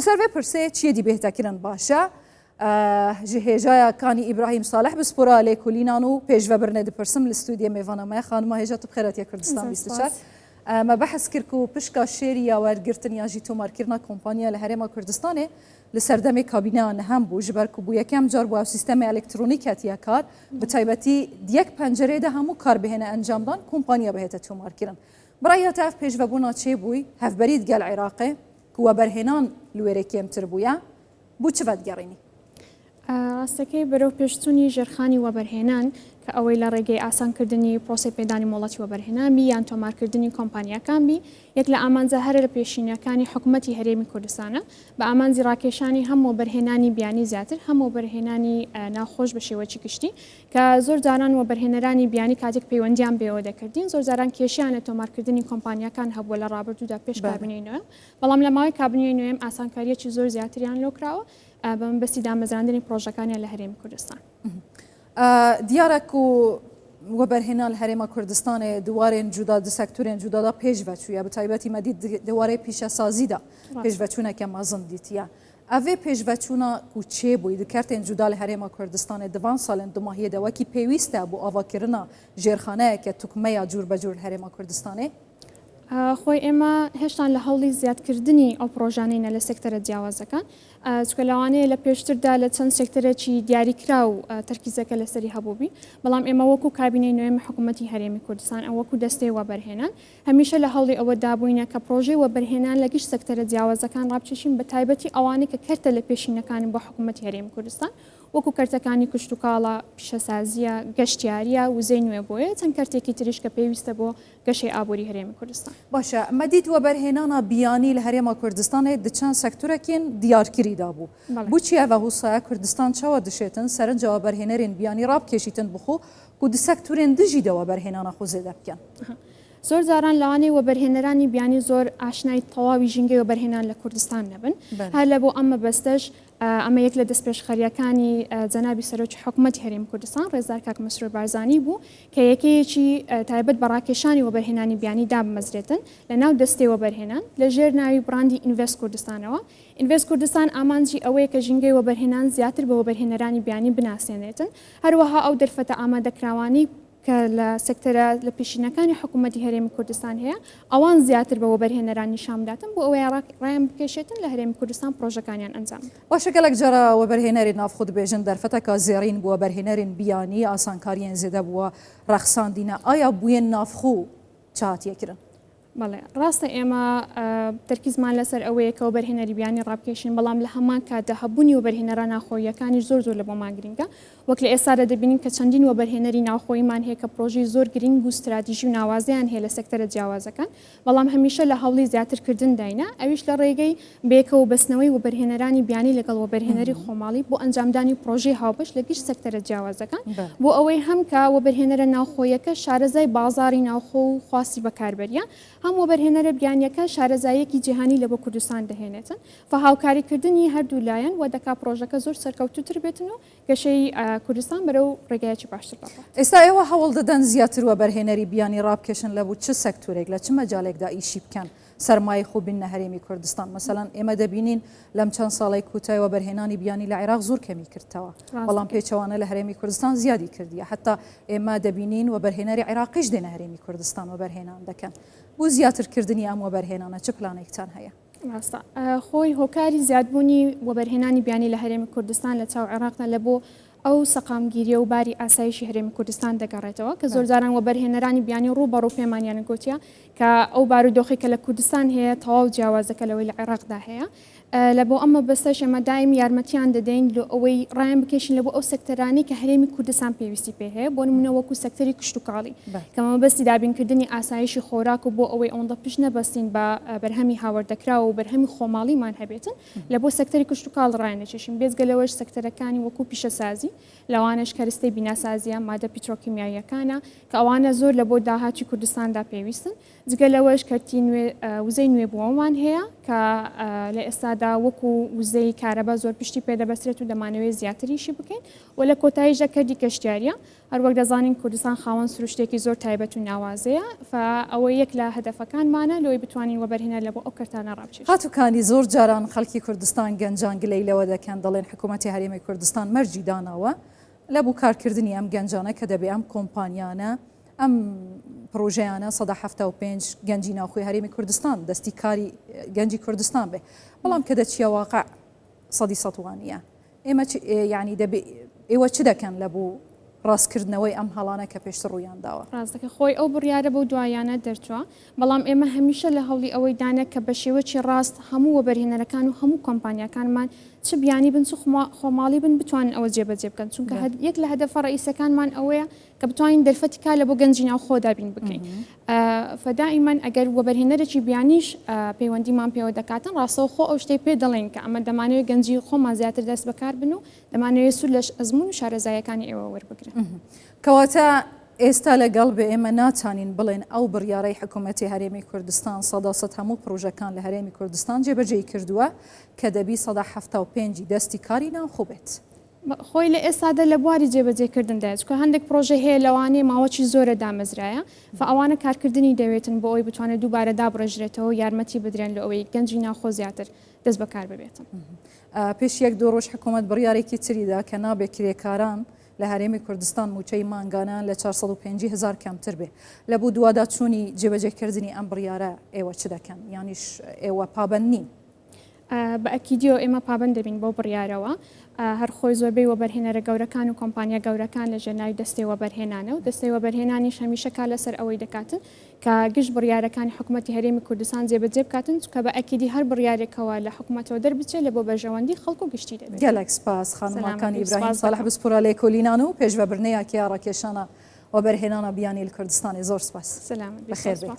Li ser vê pirsê çi êdî bêhte kirin baş e? Ji hêjaya Kanî Îbrahîm Saleh bi spora lêkolînan û pêşvebirinê dipirsim li stûdiyê mêvana me xanima hêja tu bi xêr hatiye Kurdistan 24. Me behs kir ku pişka şêrî ya wergirtin ya jî tomarkirina kompanya li Herêma Kurdistanê li serdemê kabîneya nehem bû ji ber ku bû yekem car bû ew sîstemê elektronîk hatiye kar bi taybetî di yek pencereyê de hemû kar bihêne encamdan kompanya bihête tomarkirin. Bi raya te ev pêşvebûna çêbûy hevberî digel Iraqê ku weberhênan li wêrê kêmtir bûye, bû çi vedigerînî? ڕاستەکەی بەرەو پێشچوونی ژێرخانی وەبەرهێنان کە ئەوەی لە ڕێگەی ئاسانکردنی پرۆسەی پێدانی مۆڵەتی وەبەرهێنان بی یان تۆمارکردنی کۆمپانیاکان بی یەک لە ئامانجە هەرە لە پێشینەکانی حکومەتی هەرێمی کوردستانە بە ئامانجی ڕاکێشانی هەم وەبەرهێنانی بیانی زیاتر هەم وەبەرهێنانی ناوخۆش بە شێوەکی گشتی کە زۆر جاران وەبەرهێنەرانی بیانی کاتێک پەیوەندیان پێوە دەکردین زۆر جاران کێشیان لە تۆمارکردنی کۆمپانیاکان هەبووە لە ڕابردوودا پێش کابینەی نوێم بەڵام لە ماوەی کابینەی نوێم ئاسانکارییەکی زۆر زیاتریان لۆ کراوە بە مەبەستی دامەزراندنی پڕۆژەکانیان لە هەرێمی کوردستان. دیارە ku وەبەرهێنان لە هەرێما کوردستانê di warên cuda di sektorên cuda de pêşve çûye bi taybetî me dît di warê pîşesazî de pêşveçûneke mezin dîtiye. Evê pêşveçûna ku çêbûyî di kertên cuda li Herêma Kurdistanê di van salên dumahiyê de wekî pêwîst e bo avakirina jêrxaneyeke tukmeya cûrbecûr li Herêma Kurdistanê? خۆی ئێمە هێشتان لە هەوڵی زیادکردنی ئەو پڕۆژانەینە لە سێکتەرە جیاوازەکان، چونکە لەوانەیە لە پێشتردا لە چەند سێکتەرێکی دیاریکراو تەرکیزەکە لەسەری هەبووبی، بەڵام ئێمە وەکو کابینەی نوێمی حکوومەتی هەرێمی کوردستان ئەو وەکو دەستەی وەبەرهێنان هەمیشە لە هەوڵی ئەوەدا بووینە کە پڕۆژەی وەبەرهێنان لە گشت سێکتەرە جیاوازەکان ڕابکێشین بە تایبەتی ئەوانەی کە کەرتە لە پێشینەکانن بۆ حکوومەتی هەرێمی کوردستان وەکو کەرتەکانی کشتوکاڵە، پیشەسازییە، گەشتیارییە، وزەی نوێبۆیە، چەند کەرتێکی تریش کە پێویستە بۆ گەشەی ئابووری هەرێمی کوردستان. باشە مە دیت وەبەرهێنانا بیانی لە هەرێما کوردستانێ د چەند سەکتورەکێن دیارکری دا بوو. بوچی ئەڤە هوسایە کوردستان چاوا دشێتن سەرنجە وەبەرهێنەرێن بیانی ڕابکێشیتن بخو ku di sektorên di jî de weberhênana xwe zêde bikin. زۆر جاران لەوانەیە وەبەرهێنەرانی بیانی زۆر ئاشنای تەواوی ژینگەی وەبەرهێنان لە کوردستان نەبن. هەر لە بۆ ئەم مەبەستەش ئەمە یەک لە دەستپێشخەرییەکانی جەنابی سەرۆکی حکومەتی هەرێمی کوردستان ڕێزدار کاک مەسرور بارزانی بوو کە یەکەیەکی تایبەت بە ڕاکێشانی وەبەرهێنانی بیانی دابمەزرێتن لە ناو دەستەی وەبەرهێنان لە ژێر ناوی بڕاندی ئینڤێست کوردستانەوە. ئینڤێست کوردستان ئامانجی ئەوەیە کە ژینگەی وەبەرهێنان زیاتر بە وەبەرهێنەرانی بیانی بناسێنێتن، هەروەها ئەو دەرفەتە ئامادەکراوانەی کە لە سێکتەرە لە پێشینەکانی حکوومەتی هەرێمی کوردستان هەیە، ئەوان زیاتر بە وەبەرهێنەران نیشان بداتن بۆ ئەوەی ڕایان بکێشێتن لە هەرێمی کوردستان پڕۆژەکانیان ئەنجام بدەن. باشە گەلەک جارا وەبەرهێنەرên ناوخۆ دبێژن دەرفەتەکە زێڕین بووە بەرهێنەرên بیانی ئاسانکاریên زێدە بووە ڕەخساندینە ئایا بوویێن ناوخۆ چ هاتیە کرن؟ بەڵێ ڕاستە ئێمە تەرکیزمان لەسەر ئەوەیە کە وەبەرهێنەری بیانی ڕابکێشین، بەڵام لە هەمان کاتدا هەبوونی وەبەرهێنەرە ناوخۆییەکانیش زۆر زۆر لە بۆمان گرنگە. وەک لە ئێستادا دەبینین کە چەندین وەبەرهێنەری ناوخۆییمان هەیە کە پڕۆژەی زۆر گرنگ و ستراتیژی و ناوازەیان هەیە لە سێکتەرە جیاوازەکان، بەڵام هەمیشە لە هەوڵی زیاترکردنداینە، ئەویش لە ڕێگەی بەیەکەوە بەستنەوەی وەبەرهێنەرانی بیانی لەگەڵ وەبەرهێنەری خۆماڵی بۆ ئەنجامدانی پڕۆژەی هاوبەش لە گشت سێکتەرە جیاوازەکان بۆ ئەوەی هەم کە وەبەرهێنەرە ناوخۆیەکە شارەزای بازاڕی ناوخۆ و خواستی بەکاربەریە، هەم وەبەرهێنەرە بیانیەکە شارەزاییەکی جیهانی لە بۆ کوردستان دەهێنێتن. فهاوکاریکردنی هەردوو لایەن وا دەکا پڕۆژەکە زۆر سەرکەوتووتر بێتن و گەشەی کوردستان بەرەو ڕێگایەکی باشتر دەڕوات. ئێستا ئێوە هەوڵ دەدەن زیاتر وەبەرهێنەری بیانی ڕابکێشن لە بو چ سەکتورێک لە چ مەجالێکدا ئیشی بکەن سەرمایەی خۆ بیننە هەرێمی کوردستان مەسەلەن ئێمە دەبینین لەم چەند ساڵەی کوتای وەبەرهێنانی بیانی لە عێراق زۆر کەمی کردتەوە بەڵام پێچەوانە لە هەرێمی کوردستان زیادی کردیە حتا ئێمە دەبینین وەبەرهێنەری عێراقیش دێنە هەرێمی کوردستان وەبەرهێنان دەکەن بۆ زیاتر کردنی ئەم وەبەرهێنانە چ پلانێکتان هەیە؟ ڕاستە خۆی هۆکاری زیادبوونی وەبەرهێنانی بیانی لە هەرێمی کوردستان لە چاو عێراقدا لە بۆ ئەو سەقامگیریە و باری ئاسایشی هەرێمی کوردستان دەگەڕێتەوە کە زۆرجاران وەبەرهێنەرانی بیانی ڕوو بە ڕوو پێمانیان گوتیە کە ئەو بارودۆخی کە لە کوردستان هەیە تەواو جیاوازەکە لەوەی لە عێراقدا هەیە لە بۆ ئەم مەبەستەش ئێمە دایم یارمەتیان دەدەین لۆ ئەوەی ڕایان بکێشین لە بۆ ئەو سێکتەرانەی کە هەرێمی کوردستان پێویستی پێ هەیە بۆ نمونە وەکو سێکتەری کشتوکاڵی کە مەبەستی دابینکردنی ئاسایشی خۆراک و بۆ ئەوەی ئەوەندە پشت نەبەستین بە بەرهەمی هاوردەکراو و بەرهەمی خۆماڵیمان هەبێتن لە بۆ سێکتەری کشتوکاڵ ڕایان دەکێشین بێجگە لەوەش سێکتەرەکانی وەکو پیشەسازی لەوانەش کەرستەی بیناسازیە مادە پیترۆکیمیاییەکانە کە ئەوانە زۆر لە بۆ داهاتی کوردستاندا پێویستن. جگە لەوەش کەرتی نوێ وزەی نوێبووەوەمان هەیە کە لە ئێستادا وەکو وزەی کارەبا زۆر پشتی پێدەبەسترێت و دەمانەوێت زیاتریشی بکەین و لە کۆتاییشدا کەرتی گەشتیارییە هەروەک دەزانین کوردستان خاوەن سروشتێکی زۆر تایبەت و ناوازەیە فە ئەوە یەک لە هەدەفەکانمانە لەوەی بتوانین وەبەرهێنەر لە بۆ ئەو کەرتانە ڕابکێشین. خاتوو کانی زۆر جاران خەڵکی کوردستان گەنجان گلەی لەوە دەکەن دەڵێن حکوومەتی هەرێمی کوردستان مەرجی داناوە لە بۆ کارکردنی ئەم گەنجانە کە دەبێ ئەم کۆمپانیانە ئەم پڕۆژەیانە 75 گەنجی ناوخۆی هەرێمی کوردستان دەستی کاری گەنجی کوردستان بێ بەڵام کە دەچیە واقع سەدی سەد وانە ئێمە یعنی دەبێ ئێوە چ دەکەن لە بۆ ڕاستکردنەوەی ئەم هەڵانە کە پێشتر ڕوویان داوە؟ ڕاستەکە خۆی ئەو بڕیارە بەو دواییانە دەرچووە، بەڵام ئێمە هەمیشە لە هەوڵی ئەوەی دانە کە بە شێوەکی ڕاست هەموو وەبەرهێنەرەکان و هەموو کۆمپانیاکانمان چ بیانی بن چ خۆماڵی بن بتوانن ئەوە جێبەجێ بکەن، چونکە یەک لە هەدەفە ڕەئیسەکانمان ئەوەیە کە بتوانین دەرفەتی کار لە بۆ گەنجی ناوخۆ دابین بکەین. فدائیمەن ئەگەر وەبەرهێنەرێکی بیانیش پەیوەندیمان پێوە دەکاتن ڕاستەوخۆ ئەو شتەی پێ دەڵێین کە ئەمە دەمانەوێت گەنجی خۆمان زیاتر دەست بەکار بن و دەمانەوێت سوود لە ئەزموون و شارەزاییەکانی ئێوە وەربگرن. کەواتە ئێستا لەگەڵ بێ ئێمە ناتوانین بڵێن ئەو بڕیارەی حکوومەتی هەرێمی کوردستان سەدا سەد هەموو پڕۆژەکان لە هەرێمی کوردستان جێبەجێی کردووە کە دەبی 75% ی دەستی کاری ناوخۆ بێت. خۆی لە ئێستادا لە بواری جێبەجێکردندایە، چونکە هەندێک پڕۆژە هەیە لەوانەیە ماوەکی زۆرە دامەزرایە، فە ئەوانە کارکردنی دەوێتن بۆ ئەوەی بتوانێت دووبارە دابڕێژرێتەوە و یارمەتی بدرێن لۆ ئەوەی گەنجی ناوخۆ زیاتر دەست بەکار ببێتن. پێش یەک دوو ڕۆژ حکوومەت بڕیارێکی تری دا کە نابێ کرێکاران لە هەرێمی کوردستان مووچەی مانگانەیان لە 450 هەزار کەمتر بێ. لە بۆ دواداچوونی جێبەجێکردنی ئەم بڕیارە ئێوە چ دەکەن؟ یانیش ئێوە پابەند نین؟ بە ئەکیدیەوە ئێمە پابەند دەبین بەو بڕیارەوە. هەر خۆی زۆربەی وەبەرهێنەرە گەورەکان و کۆمپانیا گەورەکان لە ژێر ناوی دەستەی وەبەرهێنانە و دەستەی وەبەرهێنانیش هەمیشە کار لەسەر ئەوەی دەکاتن کە گشت بڕیارەکانی حکومەتی هەرێمی کوردستان جێبەجێ بکاتن چونکە بە ئەکیدی هەر بڕیارێکەوە لە حکومەتەوە دەربچێت لە بۆ بەرژەوەندی خەڵک و گشتی دەبێت. گەلەک سپاس خانم ماکان ئیبراهیم ساڵح پسپۆرا لێکۆلینان و پێشڤەبرنەیا کیا ڕاکێشانا وەبەرهێنانا بیانی لە کوردستانێ زۆر سپاس. سەلامەت بی بەخێر بێی.